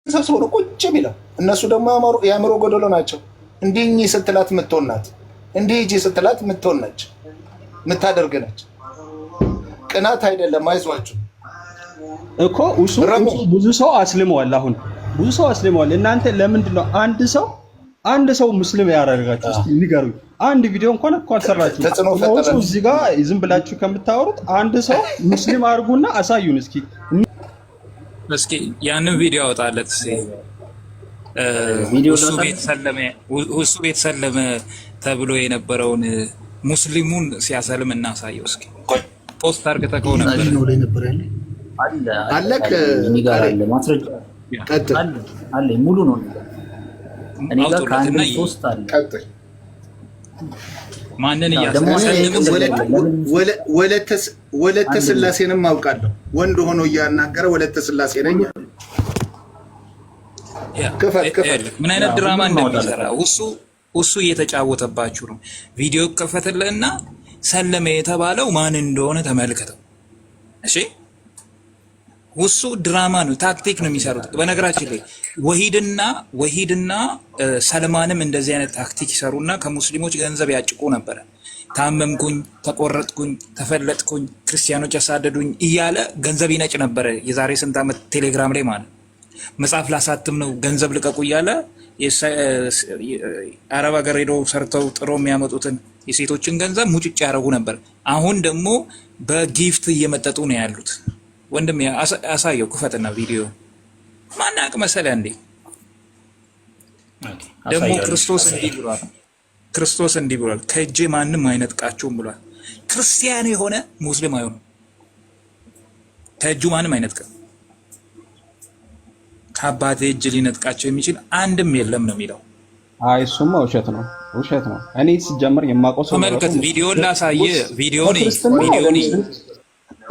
ሰብስቦ ነው ቁጭ የሚለው። እነሱ ደግሞ የአእምሮ ጎደሎ ናቸው። እንዲህ እኚህ ስትላት የምትሆን ናት። እንዲህ ሂጂ ስትላት የምትሆን ነች፣ የምታደርግ ነች። ቅናት አይደለም። አይዟችሁ። እኮ እሱ ብዙ ሰው አስልመዋል። አሁን ብዙ ሰው አስልመዋል። እናንተ ለምንድን ነው አንድ ሰው ሙስሊም ያደረጋችሁ? እስኪ ንገሩኝ። አንድ ቪዲዮ እንኳን እኮ አልሰራችሁ። ተጽዕኖ ፈጠረ። እዚህ ጋር ዝም ብላችሁ ከምታወሩት አንድ ሰው ሙስሊም አድርጉና አሳዩን እስኪ። እስኪ ያንን ቪዲዮ አወጣለት እስኪ። እሱ ቤት ሰለመ ተብሎ የነበረውን ሙስሊሙን ሲያሰልም እናሳየው እስኪ። Post አድርገህ ከሆነ ነበር አለክ። ማስረጃ አለ፣ ሙሉ ነው። እኔ ጋር ከአንድ ሶስት አለ። ማንን? ወለተ ስላሴንም አውቃለሁ። ወንድ ሆኖ እያናገረ ወለተ ስላሴ ነኝ። ክፈት ክፈት። ምን አይነት ድራማ እንደሚሰራ እሱ እየተጫወተባችሁ ነው። ቪዲዮ ከፈትልህና ሰለመ የተባለው ማን እንደሆነ ተመልከተው። እሺ፣ እሱ ድራማ ነው፣ ታክቲክ ነው የሚሰሩት። በነገራችን ላይ ወሂድና ሰልማንም እንደዚህ አይነት ታክቲክ ይሰሩና ከሙስሊሞች ገንዘብ ያጭቁ ነበረ። ታመምኩኝ፣ ተቆረጥኩኝ፣ ተፈለጥኩኝ፣ ክርስቲያኖች ያሳደዱኝ እያለ ገንዘብ ይነጭ ነበረ። የዛሬ ስንት ዓመት ቴሌግራም ላይ ማለት መጽሐፍ ላሳትም ነው፣ ገንዘብ ልቀቁ እያለ አረብ ሀገር ሄደው ሰርተው ጥሮ የሚያመጡትን የሴቶችን ገንዘብ ሙጭጭ ያደረጉ ነበር። አሁን ደግሞ በ gift እየመጠጡ ነው ያሉት። ወንድም አሳየው፣ ክፈትና ቪዲዮ። ማናቅ መሰለህ እንዴ? ደግሞ ክርስቶስ እንዲህ ብሏል። ክርስቶስ እንዲህ ብሏል፣ ከእጄ ማንም አይነጥቃችሁም ብሏል። ክርስቲያን የሆነ ሙስሊም አይሆንም፣ ከእጁ ማንም አይነጥቅም። ከአባቴ እጅ ሊነጥቃቸው የሚችል አንድም የለም ነው የሚለው። አይ፣ እሱማ ውሸት ነው፣ ውሸት ነው። እኔ ስጀምር የማውቀው ሰው ተመልከት፣ ቪዲዮን ላሳየ። ቪዲዮን ቪዲዮን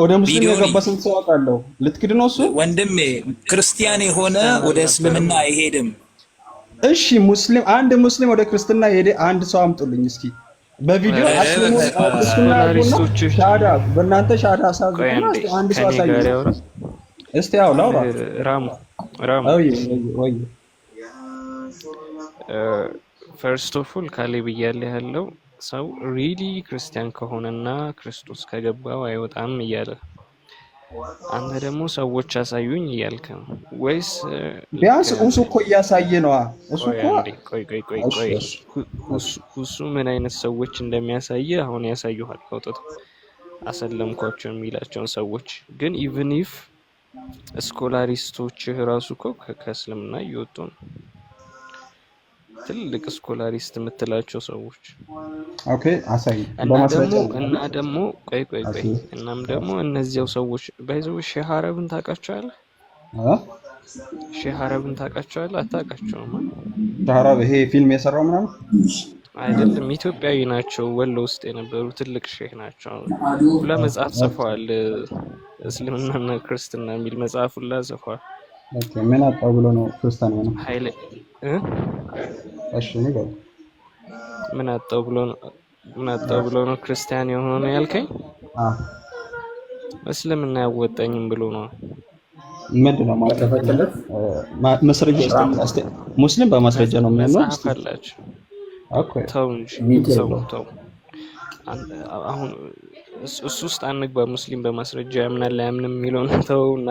ወደ ሙስሊም የገባ ስንት ሰው አውቃለሁ። ልትክድ ነው እሱ? ወንድሜ፣ ክርስቲያን የሆነ ወደ እስልምና አይሄድም። እሺ፣ ሙስሊም፣ አንድ ሙስሊም ወደ ክርስትና የሄደ አንድ ሰው አምጡልኝ እስኪ በቪዲዮ። አስልሞ ክርስትና ሻሃዳ፣ በእናንተ ሻሃዳ አሳዙና አንድ ሰው አሳይ እስቲ። ያው ላውራ። ራሙ ራሙ። ወይ። First of all ካሌብ እያለ ያለው ሰው really ክርስቲያን ከሆነና ክርስቶስ ከገባው አይወጣም እያለ፣ አንተ ደግሞ ሰዎች አሳዩኝ እያልክ ነው ወይስ? ቢያንስ እሱ እኮ እያሳየ ነዋ። እሱ እኮ ቆይ ቆይ ቆይ ቆይ፣ እሱ ምን አይነት ሰዎች እንደሚያሳይ አሁን ያሳዩሃል። አውጥቶ አሰለምኳቸው የሚላቸውን ሰዎች ግን even if scholarist ኦችህ ራሱ እኮ ከእስልምና እየወጡ ነው። ትልቅ scholarist የምትላቸው ሰዎች። Okay፣ አሳይ። እና ደግሞ ቆይ ቆይ ቆይ፣ እናም ደግሞ እነዚያው ሰዎች by the way ሼህ አረብን ታውቃቸዋለህ? ሼህ አረብን ታውቃቸዋለህ? አታውቃቸውም? ሼህ አረብ ይሄ ፊልም የሰራው ምናምን? አይደለም፣ ኢትዮጵያዊ ናቸው። ወሎ ውስጥ የነበሩ ትልቅ ሼህ ናቸው። ሁላ መጽሐፍ ጽፈዋል። እስልምናና ክርስትና የሚል መጽሐፍ ሁላ ጽፈዋል። ምን አጣው ብሎ ነው ክርስቲያን ነው? ኃይለ እሺ፣ ንገር። ምን አጣው ብሎ ነው ክርስቲያን የሆነ ያልከኝ? እስልምና ያወጣኝም ብሎ ነው። ምንድን ነው ማለት? ማስረጃ። ሙስሊም በማስረጃ ነው የሚያምነው። መጽሐፍ አላቸው። ተው እንጂ ተው ተው። አሁን እሱ ውስጥ አንግባ። ሙስሊም በማስረጃ ያምናል አያምንም የሚለውን ተውና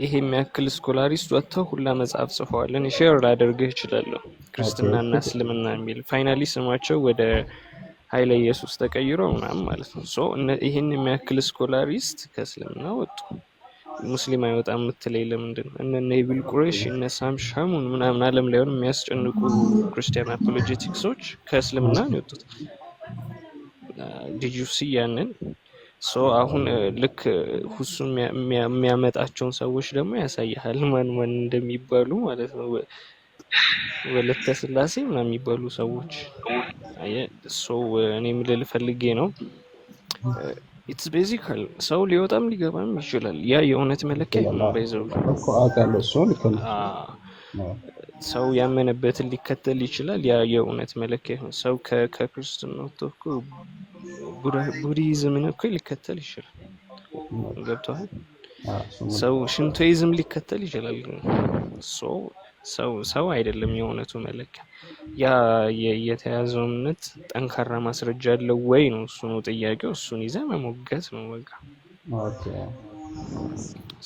ይሄ የሚያክል scholarist ወጥተው ሁላ መጽሐፍ ጽፈዋል። እኔ share ላደርግህ እችላለሁ። ክርስትናና እስልምና የሚል፣ finally ስማቸው ወደ ኃይለ ኢየሱስ ተቀይሮ ምናምን ማለት ነው። So ይሄን የሚያክል scholarist ከእስልምና ወጡ። ሙስሊም አይወጣም የምትለኝ ለምንድን ነው? እነ ነቢል ቁሬሽ፣ እነ ሳም ሻሙን ምናምን ዓለም ላይ የሚያስጨንቁ Christian apologetics ኦች ከእስልምና ነው የወጡት። Did you see ያንን? So አሁን ልክ ሁሱ የሚያመጣቸውን ሰዎች ደግሞ ያሳይሃል፣ ማን ማን እንደሚባሉ ማለት ነው። ወለተ ስላሴ ምናምን የሚባሉ ሰዎች። So እኔ የምልህ ፈልጌ ነው፣ it's basical ሰው ሊወጣም ሊገባም ይችላል። ያ የእውነት መለኪያ ነው። By the way እኮ አውቃለሁ፣ እሱ ልክ ነው። ሰው ያመነበትን ሊከተል ይችላል። ያ የእውነት መለኪያ ይሆን። ሰው ከክርስትና ወጥቶ እኮ ቡዲዝምን እኮ ሊከተል ይችላል። ገብቶሃል? ሰው ሽንቶይዝም ሊከተል ይችላል። So ሰው ሰው አይደለም የእውነቱ መለኪያ። ያ የተያዘው እምነት ጠንካራ ማስረጃ አለው ወይ ነው፣ እሱ ነው ጥያቄው። እሱን ይዘህ መሞገት ነው በቃ።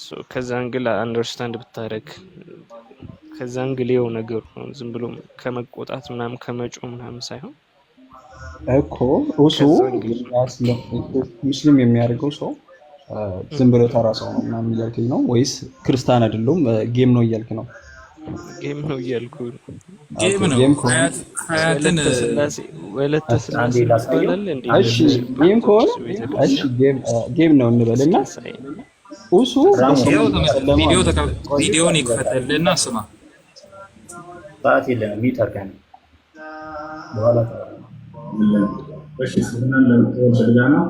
So ከዛ angle understand ብታደርግ፣ ከዛ angle ይኸው ነገሩ ነው። ዝም ብሎ ከመቆጣት ምናምን ከመጮህ ምናምን ሳይሆን እኮ እሱ ከዛ angle ሙስሊም የሚያደርገው ሰው ዝም ብሎ ተራ ሰው ነው ምናምን እያልከኝ ነው ወይስ ክርስቲያን አይደሉም game ነው እያልክ ነው? Game ነው እያልኩ ነው። Game ነው። Game ከሆነ ሀያትን ወለተ ስላሴ ወለተ አንዴ ስላሴ ላሳየው። ይባላል እንዴ? እሺ game ከሆነ እሺ game ነው እንበልና እሱ ራሙ በሰው ይኸው ተመልከት። የሰለመው ቪዲዮ አለ። ቪዲዮን ይክፈትልህና ስማ። ሰዓት የለንም። Mute አድርገን በኋላ ታወራለህ። እሺ እስልምናን ለመቀበል ፈልጋ ነው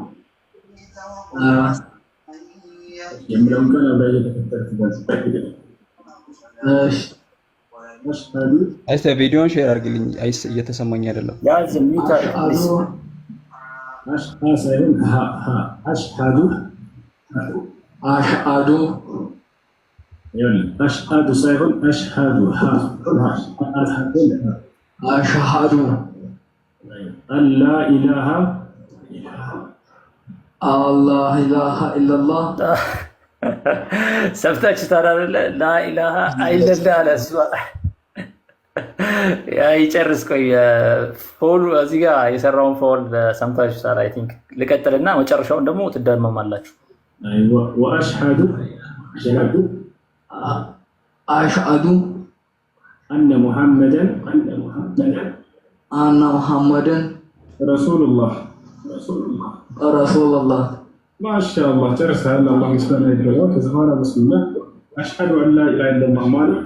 የሚለውን ቃል አብረህ እየተከተልክ። أشهد አይስ ቪዲዮን share አድርግልኝ። አይስ እየተሰማኝ አይደለም። ያዝ mute አድርግ please። ሳይሆን ሀ ሀ أشهد። أشهد። ይኸውልህ أشهد ሳይሆን أشهد ሀ أشهد። أن لا إله الله إله إلا الله። ሰምታችሁታል አይደለ? لا إله إلا الله አለ እሱ። ያ ይጨርስ። ቆይ foul እዚህ ጋር የሰራውን foul ሰምታችሁታል። I think ልቀጥልና መጨረሻውን ደግሞ ትደመማላችሁ። وأشهد أشهد أشهد أن محمدا أن محمدا رسول الله። رسول الله። ማሻአላህ ጨርሰሃል። አላህ ምስጋና ይድረሰው። ከዚህ በኋላ ብስሚላህ أشهد أن لا إله إلا الله ማለት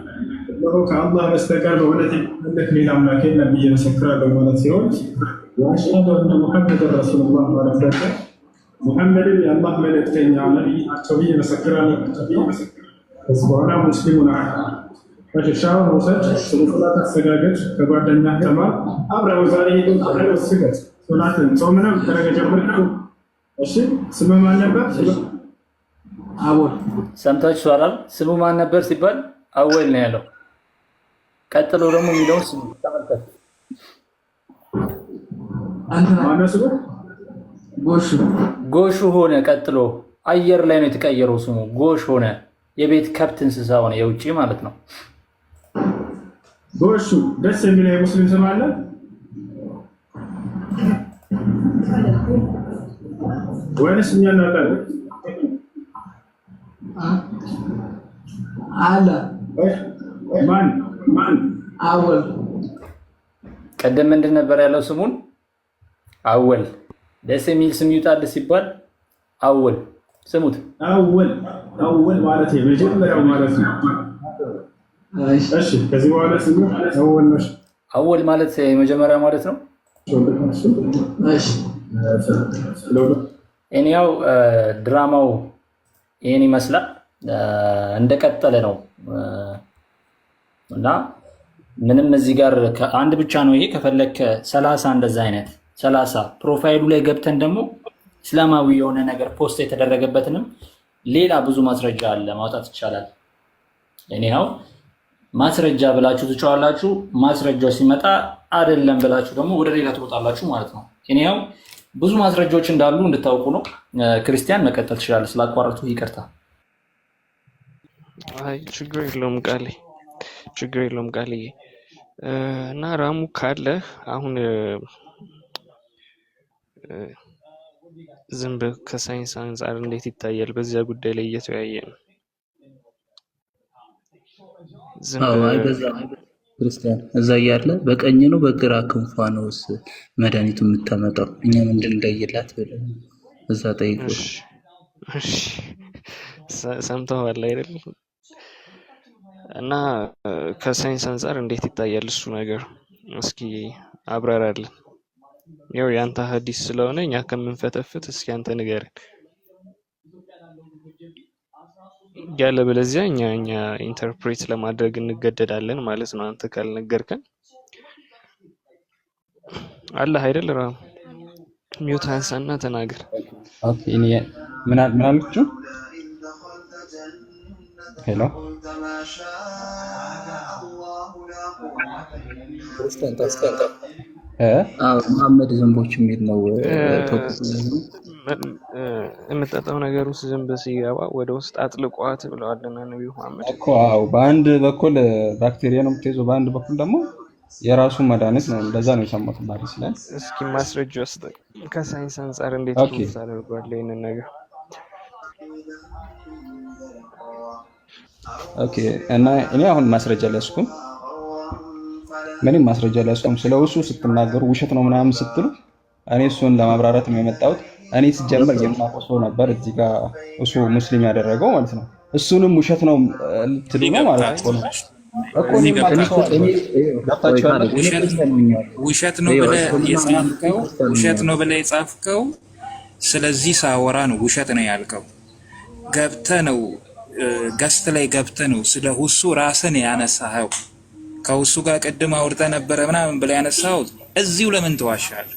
እነሆ ከአላህ በስተቀር በእውነት የሚመለክ ሌላ አምላክ የለም ብዬ መሰክራለሁ ማለት ሲሆን وأشهد أن محمدا رسول الله ማለት ደግሞ ሙሐመድን የአላህ መልእክተኛ ነቢይ ናቸው ብዬ መሰክራለሁ። ከዚህ በኋላ ሙስሊሙን ሻወር መውሰድ፣ ስለ ሶላት አሰጋገድ ከጓደኛ ተማር፣ አብረው ዛሬ አብረው ስገድ፣ ሶላትን ጾምንም ከነገ ጀምር። እሺ ስምህ ማን ነበር? አወል። ሰምታችኋል። ስሙ ማን ነበር ሲባል አወል ነው ያለው። ቀጥሎ ደግሞ የሚለውን ስሙ ተመልከቱ። እንትና ማነው ስሙ? ጎሹ። ጎሹ ሆነ። ቀጥሎ አየር ላይ ነው የተቀየረው ስሙ ጎሽ ሆነ። የቤት ከብት እንስሳ ሆነ፣ የውጭ ማለት ነው። ጎሹ። ደስ የሚለው የሙስሊም ስም አለ? ወይንስ እኛ እናውቃለን? አለ። ማን ማን? አወል። ቀደም ምንድን ነበር ያለው ስሙን? አወል። ደስ የሚል ስም ይውጣል ሲባል አወል። ስሙት። አወል። አወል ማለት የመጀመሪያው ማለት ነው። እሺ ከዚህ በኋላ ስሙ አወል ነው። አወል ማለት የመጀመሪያ ማለት ነው። እሺ። Anyhow ድራማው ይህን ይመስላል። እንደቀጠለ ነው እና ምንም እዚህ ጋር አንድ ብቻ ነው ይሄ። ከፈለክ 30 እንደዛ አይነት 30 profile ኡ ላይ ገብተን ደግሞ እስላማዊ የሆነ ነገር post የተደረገበትንም ሌላ ብዙ ማስረጃ አለ ማውጣት ይቻላል። Anyhow ማስረጃ ብላችሁ ትጮሃላችሁ። ማስረጃው ሲመጣ አይደለም ብላችሁ ደግሞ ወደ ሌላ ትወጣላችሁ ማለት ነው። Anyhow ብዙ ማስረጃዎች እንዳሉ እንድታውቁ ነው። ክርስቲያን መቀጠል ትችላለህ። ስላቋረጡ ይቅርታ። አይ ችግር የለውም ቃሌ፣ ችግር የለውም ቃልዬ። እና ራሙ ካለህ አሁን ዝንብ ከሳይንስ አንጻር እንዴት ይታያል? በዚያ ጉዳይ ላይ እየተወያየ ነው። ዝንብ አዎ፣ አይ በዛ ክርስቲያን እዛ እያለ በቀኝ ነው በግራ ክንፏ ነውስ መድኃኒቱ የምታመጣው? እኛም እንድንለይላት ብለህ እዛ ጠይቆ። እሺ እሺ፣ ሰምተዋል አይደል? እና ከሳይንስ አንጻር እንዴት ይታያል እሱ ነገር እስኪ አብራራልን። ያው የአንተ ሀዲስ ስለሆነ እኛ ከምንፈተፍት እስኪ አንተ ንገረን። ያለበለዚያ እኛ interpret ለማድረግ እንገደዳለን ማለት ነው። አንተ ካልነገርከን አለህ አይደል? ራሙ mute አንሳና ተናገር። Okay፣ እኔ ምን አልኩ? Hello። ክርስቲያን እ መሐመድ ዝንቦች የሚል ነው topic። የምጠጣው ነገር ውስጥ ዝንብ ሲገባ ወደ ውስጥ አጥልቋት ብለዋልና ነቢዩ መሐመድ። እኮ አዎ፣ በአንድ በኩል ባክቴሪያ ነው የምትይዘው፣ በአንድ በኩል ደግሞ የራሱ መድኃኒት ነው። እንደዛ ነው የሰማሁት በሐዲስ ላይ። እስኪ ማስረጃ ስጠኝ። ከሳይንስ አንጻር እንዴት Okay proof ታደርጓለህ ይህንን ነገር? Okay። እና እኔ አሁን ማስረጃ ሊያስኩም ምንም ማስረጃ ሊያስኩም ስለ እሱ ስትናገሩ ውሸት ነው ምናምን ስትሉ እኔ እሱን ለማብራራት ነው የመጣሁት። እኔ ስጀምር የማውቀው ሰው ነበር እዚህ ጋር እሱ ሙስሊም ያደረገው ማለት ነው። እሱንም ውሸት ነው ልትሉ እዚህ ነው ማለት እኮ ነው እኮ እኔ እዚህ የማውቀው ሰው ገብተሃል። አለ። ገብታችኋል? ውሸት ነው ብለህ የጻፍከው ውሸት ነው ብለህ የጻፍከው ስለዚህ ሳወራ ነው ውሸት ነው ያልከው። ገብተህ ነው guest ላይ ገብተህ ነው ስለ ሁሱ ራስን ያነሳኸው። ከሁሱ ጋር ቅድም አውርተህ ነበረ ምናምን ብለህ ያነሳኸው እዚሁ ለምን ትዋሻለህ?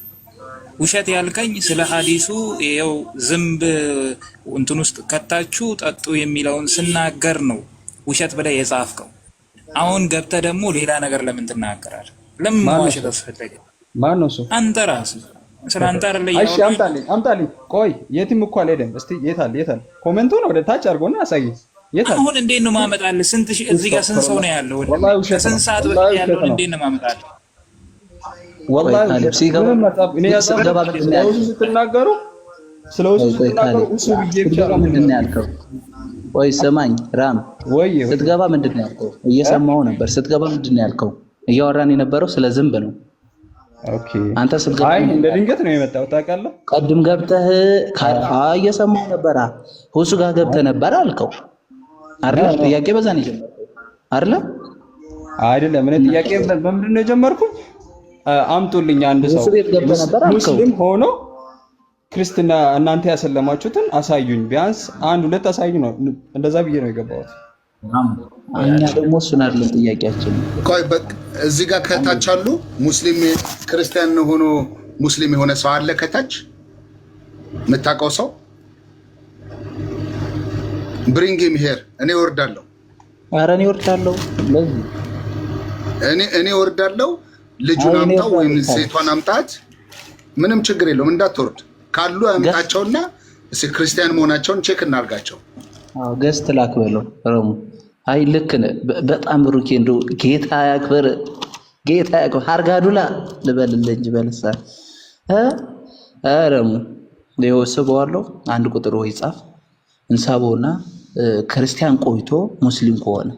ውሸት ያልከኝ ስለ ሀዲሱ ይኸው ዝንብ እንትን ውስጥ ከታችሁ ጠጡ የሚለውን ስናገር ነው ውሸት ብለህ የጻፍከው። አሁን ገብተህ ደግሞ ሌላ ነገር ለምን ትናገራለህ? ለምን ማን ነው መዋሸት እሱ? አስፈለገ? ማን ነው እሱ? አንተ ራስህ ስለ አንተ አይደለ እሺ እያወራሁ አምጣልኝ፣ አምጣልኝ። ቆይ የትም እኮ አልሄደም። እስቲ የት አለ? የት አለ? Comment ኡን ወደ ታች አድርጎና አሳየኝ። የት አለ? አሁን እንዴት ነው ማመጣልህ? ስንት ሺህ እዚህ ጋር ስንት ሰው ነው ያለው? ወንድሜ ወላሂ ውሸት ነው። ከስንት ሰዓት ወላሂ በፊት ውሸት ያለውን ነው። እንዴት ነው ማመጣልህ? ወላሂ ቆይ ካሌብ ውሸት ነው። ሲገባ ምንም መጽሐፍ እኔ ስትገባ ያጻፍኩት ምንድን ስለ ነው እሱ ያልከው? ስትናገሩ ስለ እሱ ቆይ ቆይ ስትናገሩ ካሌብ እሱ ብዬ ብቻ ስትገባ ነው ምንድን ነው የምናገረው። ያልከው? ቆይ ስማኝ ራም፣ ወይ ወይ ስትገባ ምንድን ነው ያልከው? እ እየሰማሁ ነበር። ስትገባ ምንድን ነው ያልከው? እያወራን የነበረው ስለ ዝንብ ነው። Okay። አንተ ስትገባ አይ ምንድን እንደ ነው ያልከው? ድንገት ነው የመጣው ታውቃለህ። ቀድም ገብተህ እየሰማሁ ነበር። ሁሱ ጋር ገብተህ ነበር አልከው አይደለ? No ጥያቄ በዛ ነው የጀመርከው አይደለ? አይደለም። እኔ እና ጥያቄ በምንድን ነው የጀመርኩት? አምጡልኝ አንድ ሁሱ ሰው ቤት ገብተህ ነበር አልከው። ሙስሊም ሆኖ ክርስትና እናንተ ያሰለማችሁትን አሳዩኝ፣ ቢያንስ አንድ ሁለት አሳዩኝ ነው። እንደዛ ብዬ ነው የገባሁት። እኛ ደግሞ እሱን አይደለም ጥያቄያችን። ቆይ እዚህ ጋር ከታች አሉ ሙስሊም ክርስቲያን ሆኖ ሙስሊም የሆነ ሰው አለ ከታች የምታውቀው ሰው? Bring him here። እኔ እወርዳለሁ፣ ኧረ እኔ እወርዳለሁ። ለዚህ እኔ እወርዳለሁ። ልጁን አይ እኔ አምጣው ወይም እወርዳለሁ። ሴቷን አምጣት፣ ምንም ችግር የለውም። እንዳትወርድ ካሉ Guest አምጣቸውና እስኪ ክርስቲያን መሆናቸውን check እናርጋቸው። አዎ guest ላክ በለው ረሙ። አይ ልክ ነህ። በጣም ብሩኬ፣ እንደው ጌታ ያክብር፣ ጌታ ያክብር። ሀርጋዱላ ልበልልህ እንጂ በልሳን እ እ ረሙ ይኸው ስበዋለሁ። አንድ ቁጥር ወይ ጻፍ እንሳበውና ክርስቲያን ቆይቶ ሙስሊም ከሆነ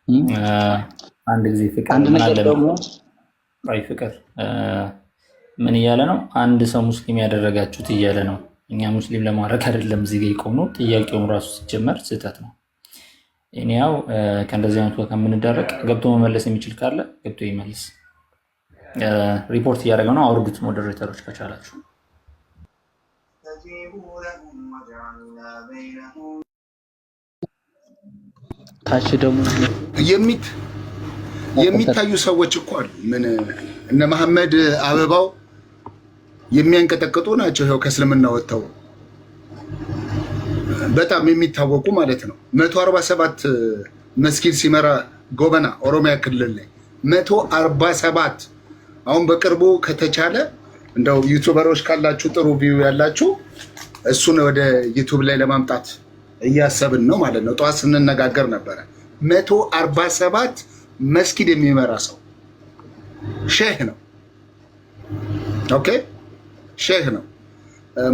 እም? አንድ ጊዜ ፍቅር አንድ ምን ነገር አለ ደግሞ ቆይ ፍቅር ምን እያለ ነው? አንድ ሰው ሙስሊም ያደረጋችሁት እያለ ነው። እኛ ሙስሊም ለማድረግ አይደለም እዚህ ጋ የቆምነው። ጥያቄውም ራሱ ሲጀመር ስህተት ነው። እኔ ያው ከእንደዚህ አይነቱ ጋር ከምንዳረቅ ገብቶ መመለስ የሚችል ካለ ገብቶ ይመልስ። ሪፖርት እያደረገ ነው። አውርዱት moderator ኦች ከቻላችሁ። ታች ደግሞ የሚት የሚታዩ ሰዎች እኮ አሉ። ምን እነ መሐመድ አበባው የሚያንቀጠቅጡ ናቸው። ይኸው ከእስልምና ወጥተው በጣም የሚታወቁ ማለት ነው። 147 መስጊድ ሲመራ ጎበና ኦሮሚያ ክልል ላይ 147። አሁን በቅርቡ ከተቻለ እንደው YouTuber ኦች ካላችሁ ጥሩ view ያላችሁ እሱን ወደ YouTube ላይ ለማምጣት እያሰብን ነው ማለት ነው። ጠዋት ስንነጋገር ነበረ። 147 መስጊድ የሚመራ ሰው ሼህ ነው። Okay ሼህ ነው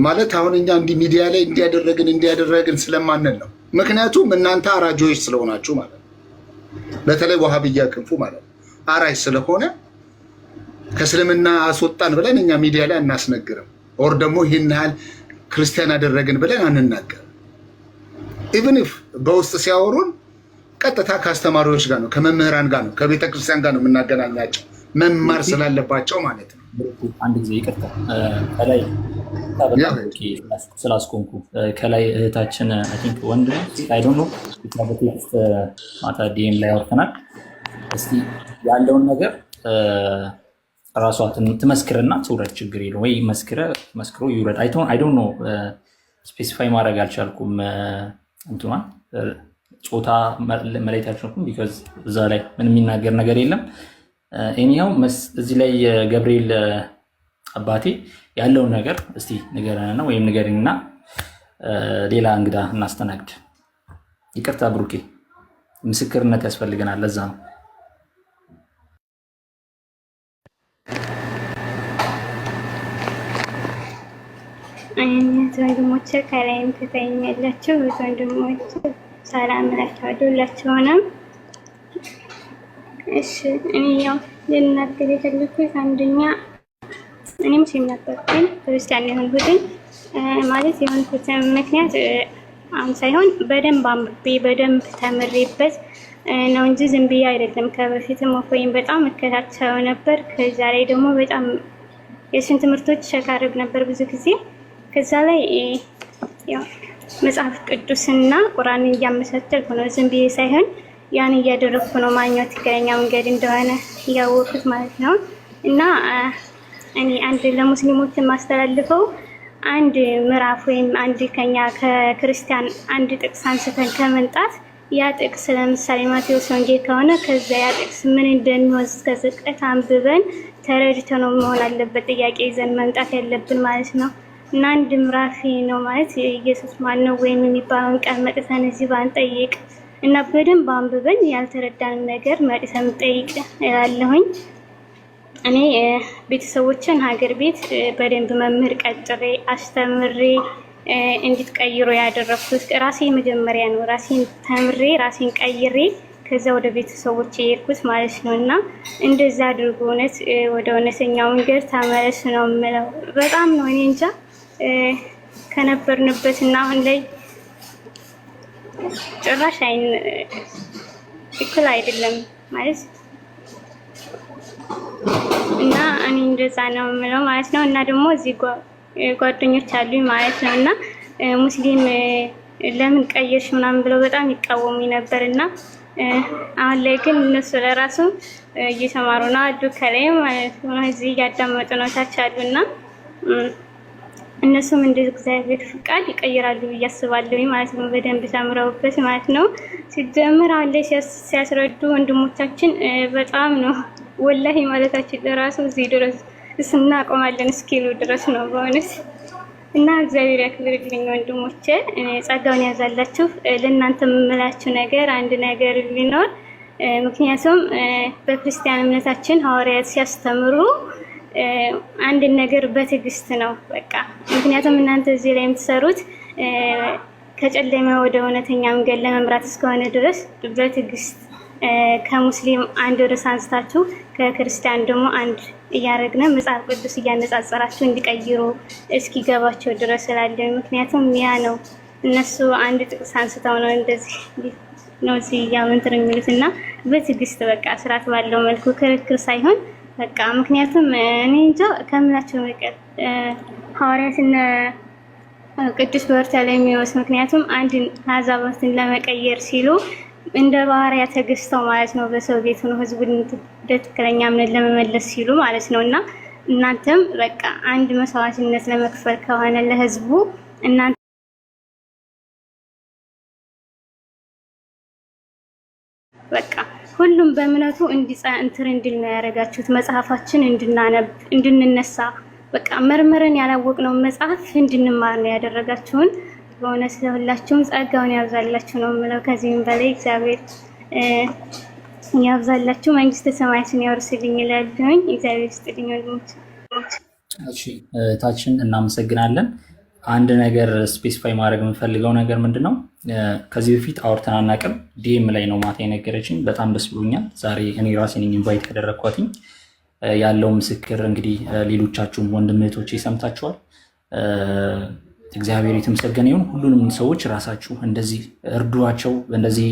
ማለት አሁን እኛ እንዲህ ሚዲያ ላይ እንዲያደረግን እንዲያደረግን ስለማንል ነው። ምክንያቱም እናንተ አራጆች ስለሆናችሁ ማለት ነው። በተለይ ወሃብያ ክንፉ ማለት ነው አራጅ ስለሆነ ከእስልምና አስወጣን ብለን እኛ ሚዲያ ላይ አናስነግርም። Or ደግሞ ይህን ያህል ክርስቲያን አደረግን ብለን አንናገርም። Even if በውስጥ ሲያወሩን ቀጥታ ከአስተማሪዎች ጋር ነው፣ ከመምህራን ጋር ነው፣ ከቤተ ክርስቲያን ጋር ነው የምናገናኛቸው መማር ስላለባቸው ማለት ነው። አንድ ጊዜ ይቅርታ ከላይ በጣም ስላስቆምኩ ከላይ እህታችን I think ወንድ ነው I don't know በ text ማታ DM ላይ አውርተናል። እስቲ ያለውን ነገር ራሷ ትመስክርና ትውረድ፣ ችግር የለውም ወይ መስክሮ ይውረድ። I don't know Specify ማድረግ አልቻልኩም። እንትኗን ጾታ መለየት አልቻልኩም። Because እዛ ላይ ምንም የሚናገር ነገር የለም። Anyhow እዚህ ላይ ገብርኤል አባቴ ያለውን ነገር እስቲ ንገረንና ወይም ንገሪንና ሌላ እንግዳ እናስተናግድ። ይቅርታ ብሩኬ፣ ምስክርነት ያስፈልገናል። ለዛ ነው። እህት ወንድሞቼ ከላይም ከታችም ያላችሁ እህት ወንድሞቼ ሰላም እላችኋለሁ ሁላችሁንም። እሺ እኔ ያው ልናገር የፈለኩት አንደኛ እኔ ሙስሊም ነበርኩኝ፣ ክርስቲያን የሆንኩትኝ ማለት የሆንኩት ምክንያት አሁን ሳይሆን በደንብ አንብቤ በደንብ ተምሬበት ነው እንጂ ዝም ብዬ አይደለም። ከበፊትም ወይም በጣም እከታተለው ነበር። ከዛ ላይ ደግሞ በጣም የእሱን ትምህርቶች check አደርግ ነበር ብዙ ጊዜ። ከዛ ላይ ያው መጽሐፍ ቅዱስና ቁርአንን እያመሳሰልኩ ነው፣ ዝም ብዬ ሳይሆን ያን እያደረግኩ ነው ማግኘው ትክክለኛ መንገድ እንደሆነ እያወቅኩት ማለት ነው። እና እኔ አንድ ለሙስሊሞች የማስተላልፈው አንድ ምዕራፍ ወይም አንድ ከኛ ከክርስቲያን አንድ ጥቅስ አንስተን ከመምጣት ያ ጥቅስ ለምሳሌ ማቴዎስ ወንጌል ከሆነ ከዛ ያ ጥቅስ ምን እንደሚሆን እስከ ዝቅት አንብበን ተረድተን ነው መሆን አለበት ጥያቄ ይዘን መምጣት ያለብን ማለት ነው። እና አንድ ምዕራፍ ነው ማለት ኢየሱስ ማን ነው ወይም የሚባለውን ቃል መጥተን እዚህ ባንጠይቅ እና በደንብ አንብበን ያልተረዳንን ነገር መጥተን ጠይቅ እላለሁኝ። እኔ ቤተሰቦችን ሀገር ቤት በደንብ መምህር ቀጥሬ አስተምሬ እንድትቀይሩ ያደረኩት ራሴ መጀመሪያ ነው። ራሴን ተምሬ ራሴን ቀይሬ ከዛ ወደ ቤተሰቦች የሄድኩት ማለት ነው። እና እንደዛ አድርጎ እውነት ወደ እውነተኛው መንገድ ተመለሱ ነው የምለው። በጣም ነው እኔ እንጃ ከነበርንበት እና አሁን ላይ ጭራሽ አይን እኩል አይደለም ማለት እና እኔ እንደዛ ነው የምለው ማለት ነው። እና ደግሞ እዚህ ጓደኞች አሉኝ ማለት ነው። እና ሙስሊም ለምን ቀየርሽ ምናምን ብለው በጣም ይቃወሙኝ ነበር። እና አሁን ላይ ግን እነሱ ለራሱ እየተማሩ ነው አሉ ከላይ ማለት ነው። እዚህ እያዳመጡ ነው ታች አሉ እና እነሱም እንደ እግዚአብሔር ፍቃድ ይቀይራሉ ብዬ አስባለሁ ማለት ነው። በደንብ ተምረውበት ማለት ነው። ሲጀምር አሁን ላይ ሲያስረዱ ወንድሞቻችን በጣም ነው ወላሂ ማለታችን ለራሱ እዚህ ድረስ እናቆማለን እስኪሉ ድረስ ነው በእውነት። እና እግዚአብሔር ያክብርልኝ ወንድሞቼ፣ ጸጋውን ያዛላችሁ። ለእናንተ የምላችሁ ነገር አንድ ነገር ቢኖር ምክንያቱም በክርስቲያን እምነታችን ሐዋርያት ሲያስተምሩ አንድን ነገር በትዕግስት ነው በቃ። ምክንያቱም እናንተ እዚህ ላይ የምትሰሩት ከጨለማ ወደ እውነተኛ መንገድ ለመምራት እስከሆነ ድረስ በትዕግስት ከሙስሊም አንድ ርዕስ አንስታችሁ ከክርስቲያን ደግሞ አንድ እያደረግነ መጽሐፍ ቅዱስ እያነጻጸራችሁ እንዲቀይሩ እስኪገባቸው ድረስ እላለሁ። ምክንያቱም ያ ነው እነሱ አንድ ጥቅስ አንስተው ነው እንደዚህ ነው እዚህ እንትን የሚሉት እና በትዕግስት በቃ ስርዓት ባለው መልኩ ክርክር ሳይሆን በቃ ምክንያቱም እኔ እንጃ ከምላቸው በቀር ሐዋርያት እነ ቅዱስ በርተሎሜዎስ ምክንያቱም አንድ አሕዛብን ለመቀየር ሲሉ እንደ ባሪያ ተገዝተው ማለት ነው በሰው ቤት ነው ህዝቡን ወደ ትክክለኛ እምነት ለመመለስ ሲሉ ማለት ነው። እና እናንተም በቃ አንድ መስዋዕትነት ለመክፈል ከሆነ ለህዝቡ እናንተ በቃ ሁሉም በእምነቱ እንትን እንድል ነው ያደረጋችሁት። መጽሐፋችን እንድናነብ እንድንነሳ በቃ መርምረን ያላወቅነው መጽሐፍ እንድንማር ነው ያደረጋችሁን። በእውነት ለሁላችሁም ጸጋውን ያብዛላችሁ ነው የምለው። ከዚህም በላይ እግዚአብሔር ያብዛላችሁ፣ መንግስተ ሰማያትን ያወርስልኝ እላለሁኝ። እግዚአብሔር ይስጥልኝ ወንድሞች። እሺ እህታችን እናመሰግናለን። አንድ ነገር specify ማድረግ የምፈልገው ነገር ምንድን ነው፣ ከዚህ በፊት አውርተን አናውቅም። DM ላይ ነው ማታ የነገረችኝ። በጣም ደስ ብሎኛል። ዛሬ እኔ ራሴ ነኝ invite ያደረግኳትኝ። ያለው ምስክር እንግዲህ ሌሎቻችሁም ወንድም እህቶቼ ሰምታችኋል። እግዚአብሔር የተመሰገነ ይሁን። ሁሉንም ሰዎች ራሳችሁ እንደዚህ እርዷቸው። እንደዚህ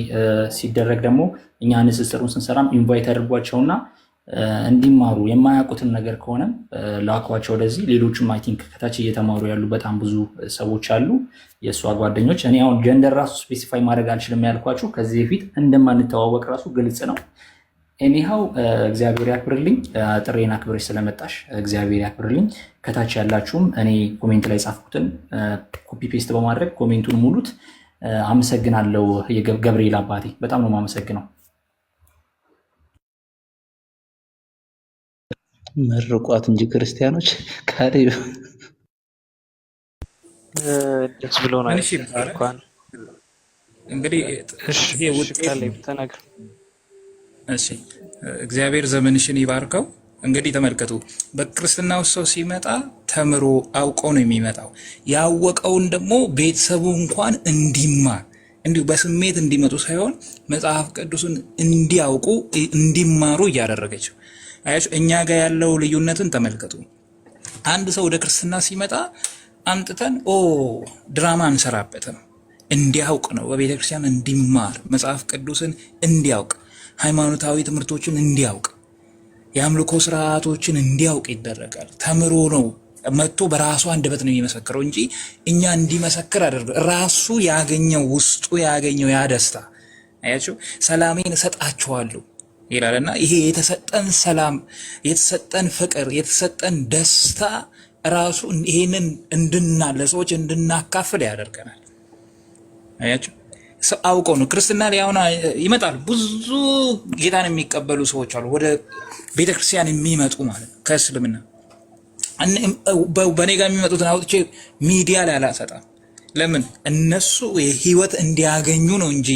ሲደረግ ደግሞ እኛ ንጽጽሩን ስንሰራም invite አድርጓቸውና እንዲማሩ የማያውቁትን ነገር ከሆነም ላኳቸው ወደዚህ። ሌሎቹም I think ከታች እየተማሩ ያሉ በጣም ብዙ ሰዎች አሉ፣ የእሷ ጓደኞች። እኔ አሁን gender ራሱ specify ማድረግ አልችልም ያልኳችሁ ከዚህ በፊት እንደማንተዋወቅ ራሱ ግልጽ ነው። Anyhow እግዚአብሔር ያክብርልኝ። ጥሪዬን አክብረሽ ስለመጣሽ እግዚአብሔር ያክብርልኝ። ከታች ያላችሁም እኔ comment ላይ የጻፍኩትን copy paste በማድረግ comment ኡን ሙሉት። አመሰግናለሁ ገብርኤል አባቴ፣ በጣም ነው የማመሰግነው። መርቋት እንጂ ክርስቲያኖች ካሌብ ደስ ብሎናል። እሺ ይባረክ። እንኳን እንግዲህ እሺ ይሄ እሺ፣ ውጤት ካሌብ ነው። ተናገር። እሺ እግዚአብሔር ዘመንሽን ይባርከው። እንግዲህ ተመልከቱ፣ በክርስትና ውስጥ ሰው ሲመጣ ተምሮ አውቆ ነው የሚመጣው። ያወቀውን ደግሞ ቤተሰቡ እንኳን እንዲማር እንዲሁ በስሜት እንዲመጡ ሳይሆን መጽሐፍ ቅዱስን እንዲያውቁ እንዲማሩ እያደረገችው አያችሁ። እኛ ጋር ያለው ልዩነትን ተመልከቱ። አንድ ሰው ወደ ክርስትና ሲመጣ አምጥተን ድራማ አንሰራበትም። እንዲያውቅ ነው፣ በቤተ ክርስቲያን እንዲማር መጽሐፍ ቅዱስን እንዲያውቅ፣ ሃይማኖታዊ ትምህርቶችን እንዲያውቅ፣ የአምልኮ ስርዓቶችን እንዲያውቅ ይደረጋል። ተምሮ ነው መጥቶ በራሱ አንደበት ነው የሚመሰክረው እንጂ እኛ እንዲመሰክር አደርገው ራሱ ያገኘው ውስጡ ያገኘው ያ ደስታ አያችሁ፣ ሰላሜን እሰጣችኋለሁ ይላል እና ይሄ የተሰጠን ሰላም፣ የተሰጠን ፍቅር፣ የተሰጠን ደስታ ራሱ ይሄንን እንድና ለሰዎች እንድናካፍል ያደርገናል። አያችሁ፣ ሰው አውቀው ነው ክርስትና ላይ አሁን ይመጣል። ብዙ ጌታን የሚቀበሉ ሰዎች አሉ፣ ወደ ቤተክርስቲያን የሚመጡ ማለት ነው ከእስልምና። በእኔ ጋር የሚመጡትን አውጥቼ ሚዲያ ላይ አላሰጣም። ለምን? እነሱ የህይወት እንዲያገኙ ነው እንጂ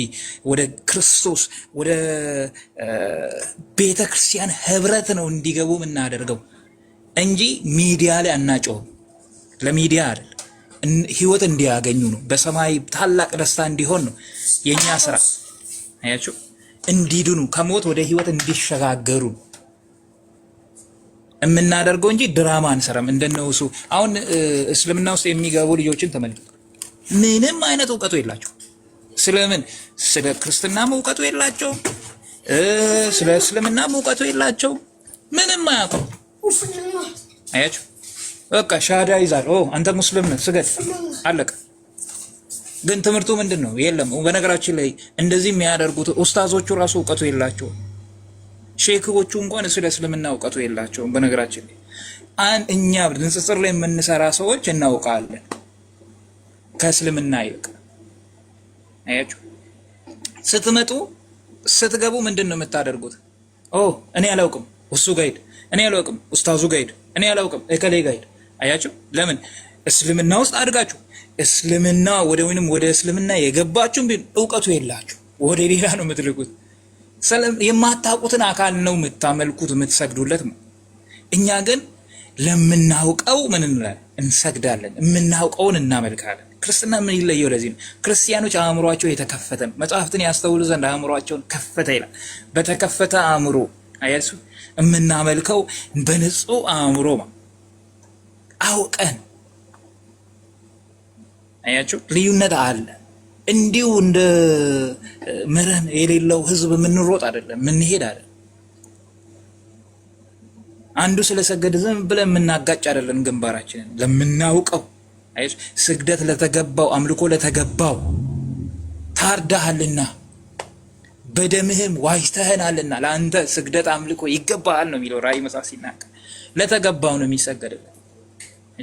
ወደ ክርስቶስ ወደ ቤተ ክርስቲያን ህብረት ነው እንዲገቡ የምናደርገው እንጂ ሚዲያ ላይ አናጮህም። ለሚዲያ አይደል፣ ህይወት እንዲያገኙ ነው። በሰማይ ታላቅ ደስታ እንዲሆን ነው የኛ ስራ። አያችሁ፣ እንዲድኑ ከሞት ወደ ህይወት እንዲሸጋገሩ የምናደርገው እንጂ ድራማ አንሰራም። እንደነሱ አሁን እስልምና ውስጥ የሚገቡ ልጆችን ተመልከቱ። ምንም አይነት እውቀቱ የላቸው። ስለምን ስለ ክርስትናም እውቀቱ የላቸው፣ ስለ እስልምናም እውቀቱ የላቸው። ምንም አያውቁም። አያችሁ፣ በቃ ሻሃዳ ይዛል። ኦ አንተ ሙስሊም ነህ ስገድ፣ አለቀ። ግን ትምህርቱ ምንድን ነው? የለም። በነገራችን ላይ እንደዚህ የሚያደርጉት ኡስታዞቹ ራሱ እውቀቱ የላቸውም። ሼክዎቹ እንኳን ስለ እስልምና እውቀቱ የላቸውም። በነገራችን ላይ እኛ ንጽጽር ላይ የምንሰራ ሰዎች እናውቃለን ከእስልምና ይልቅ። አያችሁ፣ ስትመጡ ስትገቡ ምንድን ነው የምታደርጉት? ኦ እኔ አላውቅም እሱ ጋር ሂድ፣ እኔ አላውቅም ኡስታዙ ጋር ሂድ፣ እኔ አላውቅም እከሌ ጋር ሂድ። አያችሁ፣ ለምን እስልምና ውስጥ አድጋችሁ እስልምና ወደ ወይንም ወደ እስልምና የገባችሁ ቢሆን እውቀቱ የላችሁ፣ ወደ ሌላ ነው የምትልኩት። የማታውቁትን አካል ነው የምታመልኩት የምትሰግዱለት ነው። እኛ ግን ለምናውቀው ምን እንላለን? እንሰግዳለን። የምናውቀውን እናመልካለን። ክርስትና ምን ይለየው? ለዚህ ነው ክርስቲያኖች አእምሯቸው የተከፈተ ነው። መጽሐፍትን ያስተውሉ ዘንድ አእምሯቸውን ከፈተ ይላል። በተከፈተ አእምሮ አያችሁ፣ የምናመልከው በንጹህ አእምሮ አውቀን። አያችሁ፣ ልዩነት አለ። እንዲሁ እንደ መረን የሌለው ህዝብ የምንሮጥ አይደለም፣ የምንሄድ አይደለም። አንዱ ስለሰገደ ዝም ብለን የምናጋጭ አይደለም። ግንባራችንን ለምናውቀው ስግደት ለተገባው አምልኮ ለተገባው ታርዳሃልና በደምህም ዋጅተህናልና ለአንተ ስግደት አምልኮ ይገባሃል ነው የሚለው ራእይ መጽሐፍ ሲናገር፣ ለተገባው ነው የሚሰገድለት።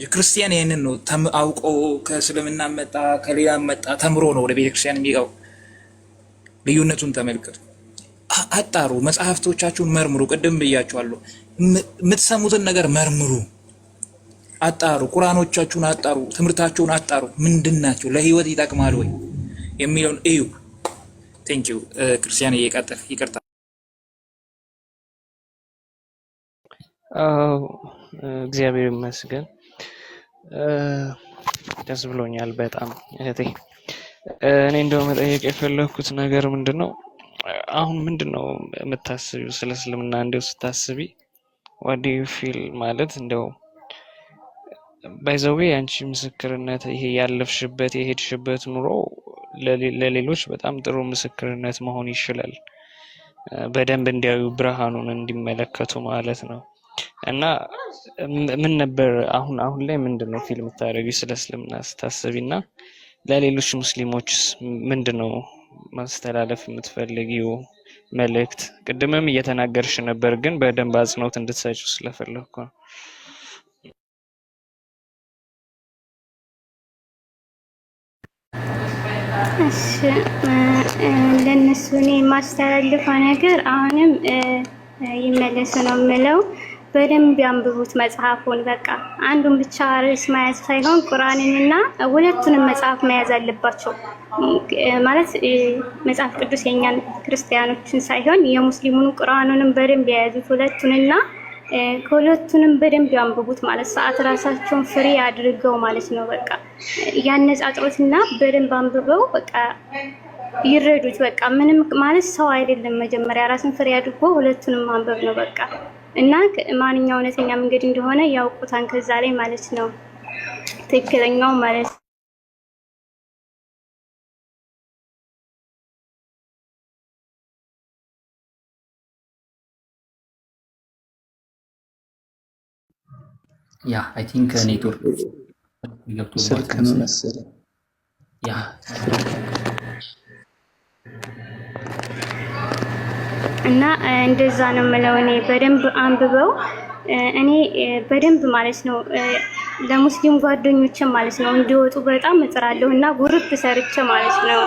ክርስቲያን ይህንን ነው አውቆ ከእስልምና መጣ ከሌላ መጣ ተምሮ ነው ወደ ቤተክርስቲያን የሚገባው። ልዩነቱን ተመልከቱ፣ አጣሩ፣ መጽሐፍቶቻችሁን መርምሩ። ቅድም ብያችኋለሁ፣ የምትሰሙትን ነገር መርምሩ፣ አጣሩ፣ ቁርአኖቻችሁን አጣሩ፣ ትምህርታችሁን አጣሩ። ምንድን ናቸው ለህይወት ይጠቅማል ወይ የሚለውን እዩ። Thank you ክርስቲያን፣ እየቀጠል ይቅርታ። አዎ እግዚአብሔር ይመስገን፣ ደስ ብሎኛል በጣም እህቴ። እኔ እንደው መጠየቅ የፈለኩት ነገር ምንድን ነው፣ አሁን ምንድን ነው የምታስቢው ስለ እስልምና? እንደው ስታስቢ what do you feel ማለት እንደው by the way የአንቺ ምስክርነት ይሄ ያለፍሽበት የሄድሽበት ኑሮ ለሌሎች በጣም ጥሩ ምስክርነት መሆን ይችላል። በደንብ እንዲያዩ ብርሃኑን እንዲመለከቱ ማለት ነው። እና ምን ነበር አሁን አሁን ላይ ምንድን ነው feel የምታደርጊው ስለ እስልምና ስታስቢ? እና ለሌሎች ሙስሊሞችስ ምንድን ነው ማስተላለፍ የምትፈልጊው? መልእክት? ቅድምም እየተናገርሽ ነበር፣ ግን በደንብ አጽንኦት እንድትሰጪው ስለፈለግኩ ነው። እሺ ለእነሱ እኔ የማስተላልፈው ነገር አሁንም ይመለሱ ነው የምለው። በደንብ ያንብቡት መጽሐፉን። በቃ አንዱን ብቻ ርዕስ መያዝ ሳይሆን ቁርአንንና ሁለቱንም መጽሐፍ መያዝ አለባቸው። ማለት መጽሐፍ ቅዱስ የኛን ክርስቲያኖችን ሳይሆን የሙስሊሙን ቁርአኑንም በደንብ የያዙት ሁለቱንና ከሁለቱንም በደንብ ያንብቡት። ማለት ሰዓት ራሳቸውን free አድርገው ማለት ነው። በቃ ያነጻጥሩትና በደንብ አንብበው በቃ ይረዱት። በቃ ምንም ማለት ሰው አይደለም። መጀመሪያ ራስን free አድርጎ ሁለቱንም ማንበብ ነው በቃ እና ማንኛው እውነተኛ መንገድ እንደሆነ ያውቁታን ከዛ ላይ ማለት ነው ትክክለኛው ማለት Yeah, I think network ገብቶባት ስልክ ነው መሰለኝ። መሰለኝ። ያ እና እንደዛ ነው የምለው እኔ በደንብ አንብበው እኔ በደንብ ማለት ነው ለሙስሊም ጓደኞቼ ማለት ነው እንዲወጡ በጣም እጥራለሁ እና group ሰርቼ ማለት ነው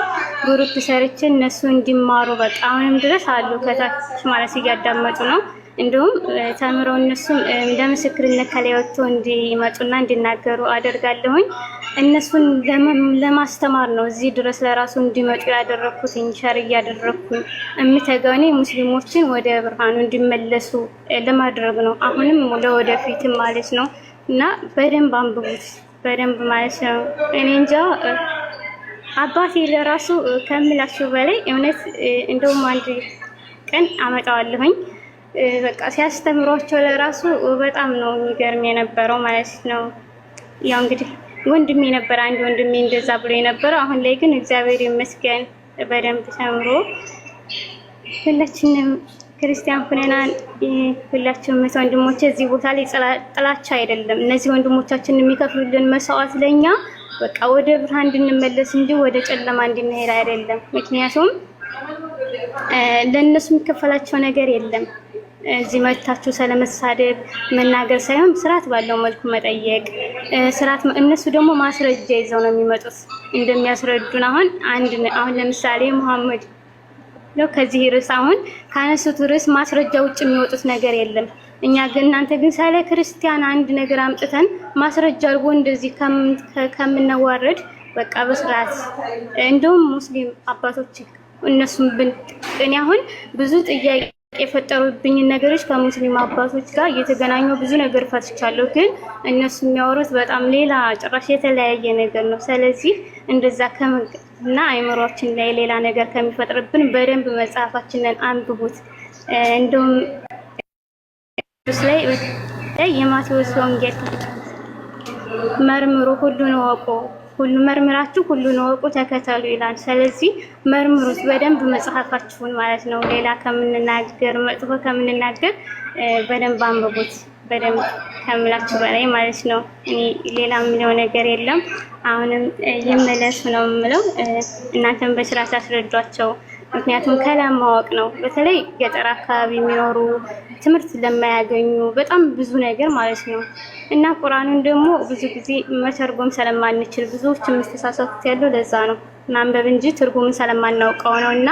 group ሰርቼ እነሱ እንዲማሩ በቃ አሁንም ድረስ አሉ ከታች ማለት እያዳመጡ ነው። እንዲሁም ተምረው እነሱም ለምስክርነት ከላይ ወጥተው እንዲመጡና እንዲናገሩ አደርጋለሁኝ። እነሱን ለማስተማር ነው እዚህ ድረስ ለራሱ እንዲመጡ ያደረኩት፣ share እያደረኩኝ የምተጋው እኔ ሙስሊሞችን ወደ ብርሃኑ እንዲመለሱ ለማድረግ ነው። አሁንም ለወደፊትም ማለት ነው እና በደንብ አንብቡት በደንብ ማለት ነው። እኔ እንጃ አባቴ ለራሱ ከምላችሁ በላይ እውነት እንደውም አንድ ቀን አመጣዋለሁኝ። በቃ ሲያስተምሯቸው ለራሱ በጣም ነው የሚገርም የነበረው ማለት ነው። ያው እንግዲህ ወንድሜ ነበር፣ አንድ ወንድሜ እንደዛ ብሎ የነበረው። አሁን ላይ ግን እግዚአብሔር ይመስገን በደንብ ተምሮ ሁላችንም ክርስቲያን ሁነናን። ሁላችንም ወንድሞቼ እዚህ ቦታ ላይ ጥላቻ አይደለም። እነዚህ ወንድሞቻችን የሚከፍሉልን መስዋዕት ለኛ በቃ ወደ ብርሃን እንድንመለስ እንጂ ወደ ጨለማ እንድንሄድ አይደለም። ምክንያቱም ለእነሱ የሚከፈላቸው ነገር የለም። እዚህ መታችሁ ስለመሳደብ መናገር ሳይሆን ስርዓት ባለው መልኩ መጠየቅ ስርዓት። እነሱ ደግሞ ማስረጃ ይዘው ነው የሚመጡት እንደሚያስረዱን። አሁን አንድ አሁን ለምሳሌ መሐመድ ነው ከዚህ ርዕስ አሁን ካነሱት ርዕስ ማስረጃ ውጭ የሚወጡት ነገር የለም። እኛ ግን እናንተ ግን ስለ ክርስቲያን አንድ ነገር አምጥተን ማስረጃ አድርጎ እንደዚህ ከምንዋረድ በቃ በስርዓት እንደውም ሙስሊም አባቶች እነሱም ብን እኔ አሁን ብዙ ጥያቄ የፈጠሩብኝን ነገሮች ከሙስሊም አባቶች ጋር እየተገናኙ ብዙ ነገር ፈትቻለሁ። ግን እነሱ የሚያወሩት በጣም ሌላ ጭራሽ የተለያየ ነገር ነው። ስለዚህ እንደዛ እና አይምሯችን ላይ ሌላ ነገር ከሚፈጥርብን በደንብ መጽሐፋችንን አንብቡት። እንደውም ላይ የማቴዎስ ወንጌል መርምሩ ሁሉን እወቁ፣ ሁሉ መርምራችሁ ሁሉን እወቁ ተከተሉ ይላል። ስለዚህ መርምሩት በደንብ መጽሐፋችሁን ማለት ነው። ሌላ ከምንናገር መጥፎ ከምንናገር በደንብ አንብቡት፣ በደንብ ከምላችሁ በላይ ማለት ነው። እኔ ሌላ የምለው ነገር የለም። አሁንም ይመለሱ ነው የምለው። እናንተም በስርዓት አስረዷቸው። ምክንያቱም ከላም ማወቅ ነው። በተለይ ገጠር አካባቢ የሚኖሩ ትምህርት ለማያገኙ በጣም ብዙ ነገር ማለት ነው። እና ቁርአኑን ደግሞ ብዙ ጊዜ መተርጎም ስለማንችል ብዙዎች የሚተሳሰቱት ያለው ለዛ ነው፣ ማንበብ እንጂ ትርጉምን ስለማናውቀው ነው። እና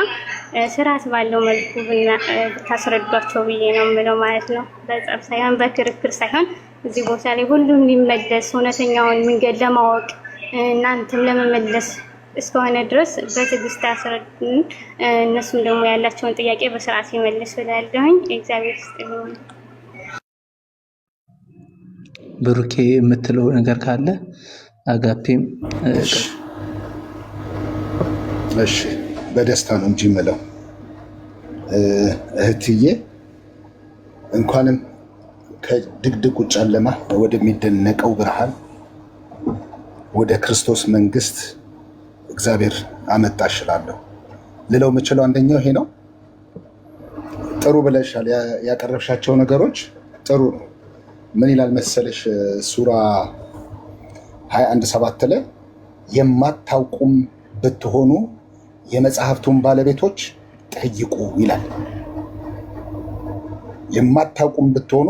ስርዓት ባለው መልኩ ብታስረዷቸው ብዬ ነው የምለው ማለት ነው። በጸብ ሳይሆን በክርክር ሳይሆን እዚህ ቦታ ላይ ሁሉም ሊመለስ እውነተኛውን መንገድ ለማወቅ እናንተም ለመመለስ እስከሆነ ድረስ በትዕግስት አስረዱን። እነሱም ደግሞ ያላቸውን ጥያቄ በስርዓት ይመልሱ እላለሁኝ። እግዚአብሔር ይስጥልኝ። ብሩኬ የምትለው ነገር ካለ አጋፔም እሺ፣ በደስታ ነው እንጂ የምለው እህትዬ፣ እንኳንም ከድቅድቁ ጨለማ ወደሚደነቀው ብርሃን ወደ ክርስቶስ መንግስት እግዚአብሔር አመጣሽ እላለሁ። ልለው የምችለው አንደኛው ይሄ ነው። ጥሩ ብለሻል። ያቀረብሻቸው ነገሮች ጥሩ ነው። ምን ይላል መሰለሽ ሱራ 21:7 ላይ የማታውቁም ብትሆኑ የመጽሐፍቱን ባለቤቶች ጠይቁ ይላል። የማታውቁም ብትሆኑ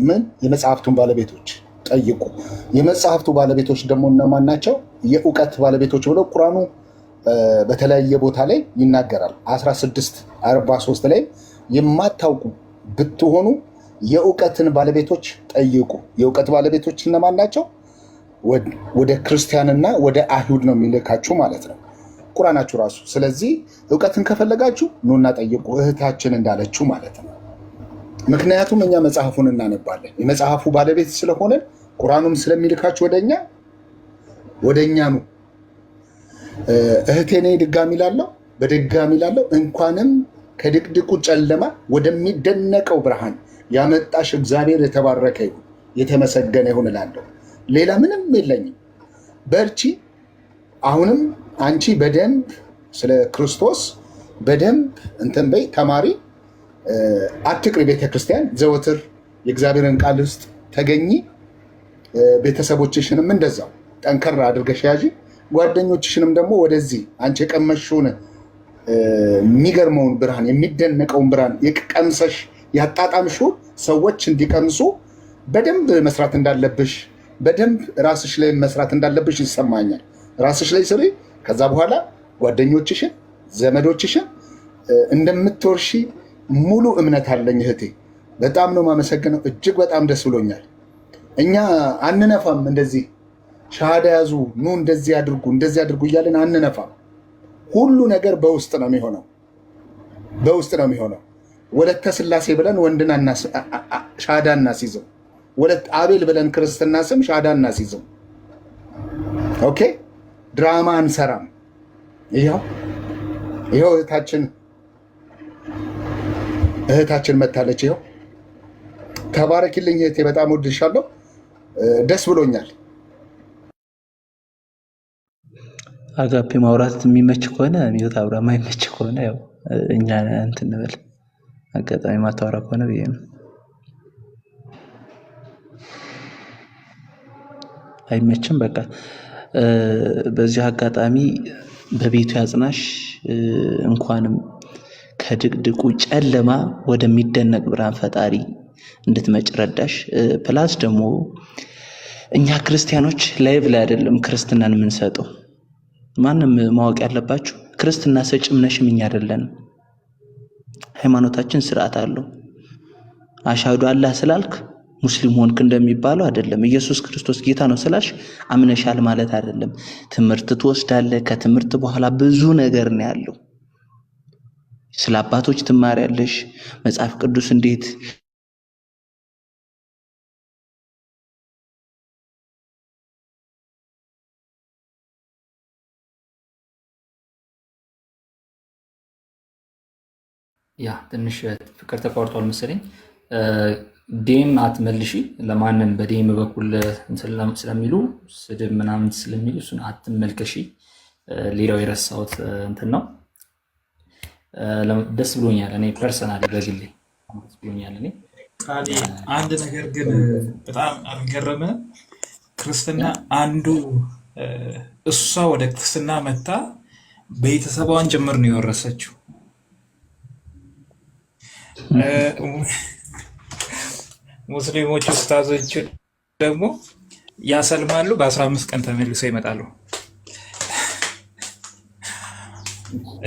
ምን የመጽሐፍቱን ባለቤቶች ጠይቁ። የመጽሐፍቱ ባለቤቶች ደግሞ እነማን ናቸው? የእውቀት ባለቤቶች ብለው ቁርአኑ በተለያየ ቦታ ላይ ይናገራል። 16:43 ላይ የማታውቁ ብትሆኑ የእውቀትን ባለቤቶች ጠይቁ። የእውቀት ባለቤቶች እነማን ናቸው? ወደ ክርስቲያንና ወደ አይሁድ ነው የሚልካችሁ ማለት ነው ቁርአናችሁ ራሱ። ስለዚህ እውቀትን ከፈለጋችሁ ኑና ጠይቁ፣ እህታችን እንዳለችው ማለት ነው። ምክንያቱም እኛ መጽሐፉን እናነባለን። የመጽሐፉ ባለቤት ስለሆነን ቁርአኑም ስለሚልካችሁ ወደኛ ኑ። እህቴ እኔ ድጋሚ ላለው በድጋሚ ላለው እንኳንም ከድቅድቁ ጨለማ ወደሚደነቀው ብርሃን ያመጣሽ እግዚአብሔር የተባረከ ይሁን የተመሰገነ ይሁን እላለሁ። ሌላ ምንም የለኝም። በርቺ። አሁንም አንቺ በደንብ ስለ ክርስቶስ በደንብ እንትን በይ፣ ተማሪ፣ አትቅሪ። ቤተክርስቲያን ዘወትር የእግዚአብሔርን ቃል ውስጥ ተገኚ። ቤተሰቦችሽንም እንደዛው ጠንከር አድርገሽ ያዢ። ጓደኞችሽንም ደግሞ ወደዚህ አንቺ የቀመሽውን የሚገርመውን ብርሃን የሚደነቀውን ብርሃን የቀምሰሽ ያጣጣምሽውን ሰዎች እንዲቀምሱ በደንብ መስራት እንዳለብሽ፣ በደንብ ራስሽ ላይ መስራት እንዳለብሽ ይሰማኛል። ራስሽ ላይ ስሪ። ከዛ በኋላ ጓደኞችሽን፣ ዘመዶችሽን እንደምትወርሺ ሙሉ እምነት አለኝ እህቴ። በጣም ነው የማመሰግነው። እጅግ በጣም ደስ ብሎኛል። እኛ አንነፋም፣ እንደዚህ ሻሃዳ ያዙ፣ ኑ እንደዚህ አድርጉ፣ እንደዚህ አድርጉ እያለን አንነፋም። ሁሉ ነገር በውስጥ ነው የሚሆነው፣ በውስጥ ነው የሚሆነው። ወለተ ስላሴ ብለን ወንድን ሻሃዳ እናስይዝም። ወለት አቤል ብለን ክርስትና ስም ሻሃዳ እናስይዝም። Okay፣ ድራማ አንሰራም። ይኸው ይኸው እህታችን መታለች። ይኸው ተባረኪልኝ እህቴ፣ በጣም ወድሻለሁ። ደስ ብሎኛል። አጋፔ ማውራት የሚመች ከሆነ mute አብራ፣ የማይመች ከሆነ ያው እኛ እንትን እንበል። አጋጣሚ ማታወራ ከሆነ ብዬ ነው። አይመችም። በቃ በዚህ አጋጣሚ በቤቱ ያጽናሽ። እንኳንም ከድቅድቁ ጨለማ ወደሚደነቅ ብርሃን ፈጣሪ እንድትመጭ ረዳሽ። Plus ደግሞ እኛ ክርስቲያኖች live ላይ አይደለም ክርስትናን የምንሰጠው። ማንም ማወቅ ያለባችሁ ክርስትና ሰጭም ነሽም እኛ አይደለንም። ሃይማኖታችን ስርዓት አለው። አሻዱ አላህ ስላልክ ሙስሊም ሆንክ እንደሚባለው አይደለም። ኢየሱስ ክርስቶስ ጌታ ነው ስላልሽ አምነሻል ማለት አይደለም። ትምህርት ትወስዳለህ። ከትምህርት በኋላ ብዙ ነገር ነው ያለው። ስለ አባቶች ትማሪያለሽ። መጽሐፍ ቅዱስ እንዴት Yeah፣ ትንሽ ፍቅር ተቋርጧል መሰለኝ። DM አትመልሺ ለማንም፣ በ DM በኩል እንትን ስለሚሉ፣ ስድብ ምናምን ስለሚሉ እሱን አትመልከሺ። ሌላው የረሳሁት እንትን ነው። ደስ ብሎኛል። እኔ personally በግሌ ደስ ብሎኛል። እኔ ቃሌ አንድ ነገር ግን በጣም አልገረመ? ክርስትና አንዱ እሷ ወደ ክርስትና መታ ቤተሰቧን ጭምር ነው የወረሰችው። ሙስሊሞች ኡስታዞች ደግሞ ያሰልማሉ፣ በ15 ቀን ተመልሰው ይመጣሉ።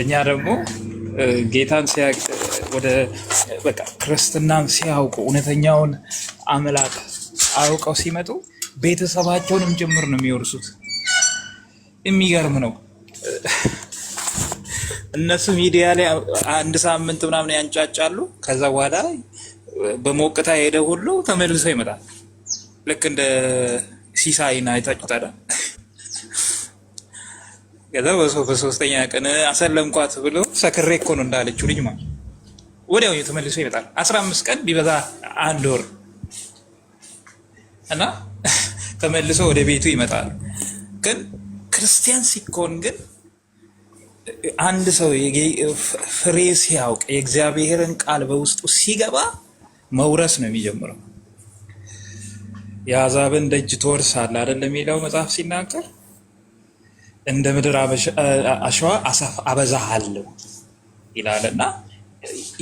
እኛ ደግሞ ጌታን ሲያውቅ ወደ በቃ ክርስትናን ሲያውቁ፣ እውነተኛውን አምላክ አውቀው ሲመጡ ቤተሰባቸውንም ጭምር ነው የሚወርሱት። የሚገርም ነው። እነሱ ሚዲያ ላይ አንድ ሳምንት ምናምን ያንጫጫሉ። ከዛ በኋላ በሞቅታ ሄደ ሁሉ ተመልሶ ይመጣል። ልክ እንደ ሲሳይን አይታችሁታል። ከዛ በሶስተኛ ቀን አሰለምኳት ብሎ ሰክሬ እኮ ነው እንዳለችው ልጅ ማለት ወዲያው ተመልሶ ይመጣል። 15 ቀን ቢበዛ አንድ ወር እና ተመልሶ ወደ ቤቱ ይመጣል። ግን ክርስቲያን ሲኮን ግን አንድ ሰው ፍሬ ሲያውቅ፣ የእግዚአብሔርን ቃል በውስጡ ሲገባ መውረስ ነው የሚጀምረው። የአሕዛብን ደጅ ትወርሳለህ አይደል የሚለው መጽሐፍ ሲናገር፣ እንደ ምድር አሸዋ አበዛሃለሁ። ይላልና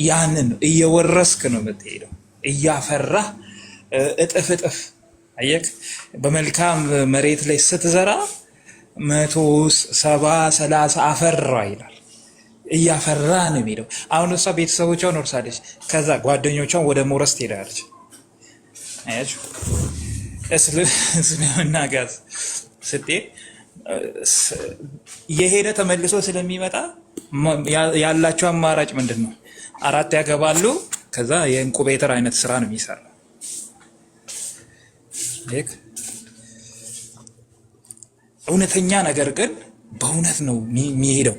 ያንን እየወረስክ ነው የምትሄደው፣ እያፈራህ እጥፍ እጥፍ። አየክ፣ በመልካም መሬት ላይ ስትዘራ 170 30 አፈራ ይላል። እያፈራ ነው የሚሄደው። አሁን እሷ ቤተሰቦቿን ወርሳለች፣ ከዛ ጓደኞቿን ወደ መውረስ ትሄዳለች። አያችሁ፣ እስልምና ጋር ስትሄድ የሄደ ተመልሶ ስለሚመጣ ያላቸው አማራጭ ምንድን ነው? አራት ያገባሉ። ከዛ የ incubator አይነት ስራ ነው የሚሰራው። እውነተኛ ነገር ግን በእውነት ነው የሚሄደው።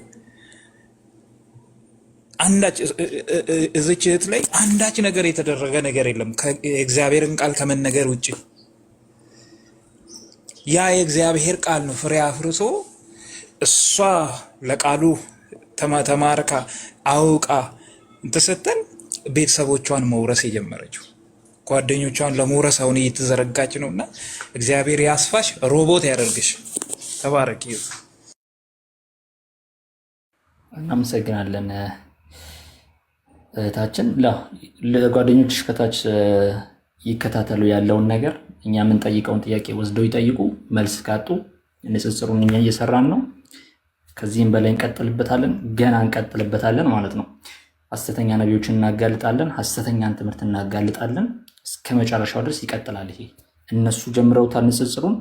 አንዳች እዚች እህት ላይ አንዳች ነገር የተደረገ ነገር የለም የእግዚአብሔርን ቃል ከመነገር ውጭ። ያ የእግዚአብሔር ቃል ነው ፍሬ አፍርሶ እሷ ለቃሉ ተማርካ አውቃ እንትን ቤተሰቦቿን መውረስ የጀመረችው ጓደኞቿን ለመውረስ አሁን እየተዘረጋች ነው። እና እግዚአብሔር ያስፋሽ፣ ሮቦት ያደርግሽ። ተባረክ። እናመሰግናለን እህታችን። ለጓደኞችሽ ከታች ይከታተሉ ያለውን ነገር፣ እኛ የምንጠይቀውን ጥያቄ ወስደው ይጠይቁ። መልስ ካጡ ንጽጽሩን እኛ እየሰራን ነው። ከዚህም በላይ እንቀጥልበታለን፣ ገና እንቀጥልበታለን ማለት ነው። ሐሰተኛ ነቢዮችን እናጋልጣለን፣ ሐሰተኛን ትምህርት እናጋልጣለን። እስከ መጨረሻው ድረስ ይቀጥላል። ይሄ እነሱ ጀምረውታል ንጽጽሩን፣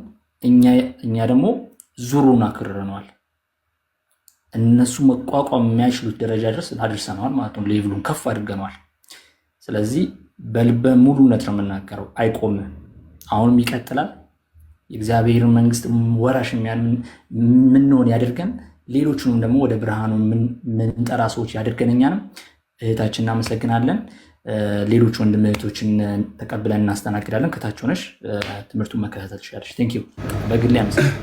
እኛ ደግሞ ዙሩን አክርረነዋል። እነሱ መቋቋም የሚያችሉት ደረጃ ድረስ አድርሰነዋል ማለት ነው። Level ኡን ከፍ አድርገነዋል። ስለዚህ በልበ ሙሉነት ነው የምናገረው፣ አይቆምም። አሁንም ይቀጥላል። የእግዚአብሔርን መንግስት ወራሽ የምንሆን ያደርገን፣ ሌሎቹንም ደግሞ ወደ ብርሃኑ የምንጠራ ሰዎች ያደርገን። እኛንም እህታችን እናመሰግናለን። ሌሎች ወንድም እህቶችን ተቀብለን እናስተናግዳለን። ከታች ሆነሽ ትምህርቱን መከታተል ትችላለሽ። Thank you፣ በግሌ አመሰግናለሁ።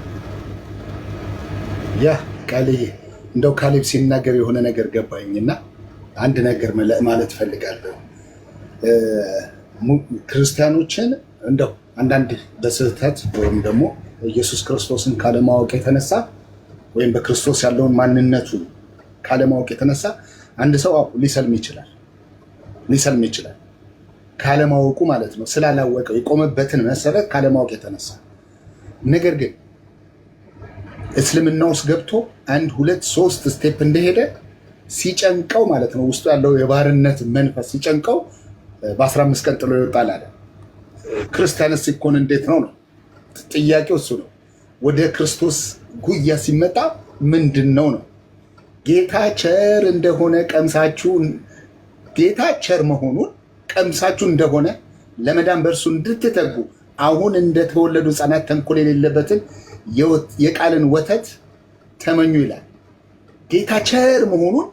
Yeah፣ ቃልዬ፣ እንደው ካሌብ ሲናገር የሆነ ነገር ገባኝና አንድ ነገር ማለት ፈልጋለሁ። ክርስቲያኖችን እንደው አንዳንድ በስህተት ወይም ደግሞ ኢየሱስ ክርስቶስን ካለማወቅ የተነሳ ወይም በክርስቶስ ያለውን ማንነቱን ካለማወቅ የተነሳ አንድ ሰው ሊሰልም ይችላል፣ ሊሰልም ይችላል። ካለማወቁ ማለት ነው፣ ስላላወቀው የቆመበትን መሰረት ካለማወቅ የተነሳ። ነገር ግን እስልምና ውስጥ ገብቶ አንድ ሁለት ሶስት step እንደሄደ ሲጨንቀው ማለት ነው፣ ውስጡ ያለው የባርነት መንፈስ ሲጨንቀው በ15 ቀን ጥሎ ይወጣል አለ። ክርስቲያንስ ሲኮን እንዴት ነው ነው ጥያቄው፣ እሱ ነው። ወደ ክርስቶስ ጉያ ሲመጣ ምንድን ነው ነው? ጌታ ቸር እንደሆነ ቀምሳችሁ፣ ጌታ ቸር መሆኑን ቀምሳችሁ እንደሆነ ለመዳን በእርሱ እንድትተጉ አሁን እንደተወለዱ ሕፃናት ተንኮል የሌለበትን የቃልን ወተት ተመኙ ይላል። ጌታ ቸር መሆኑን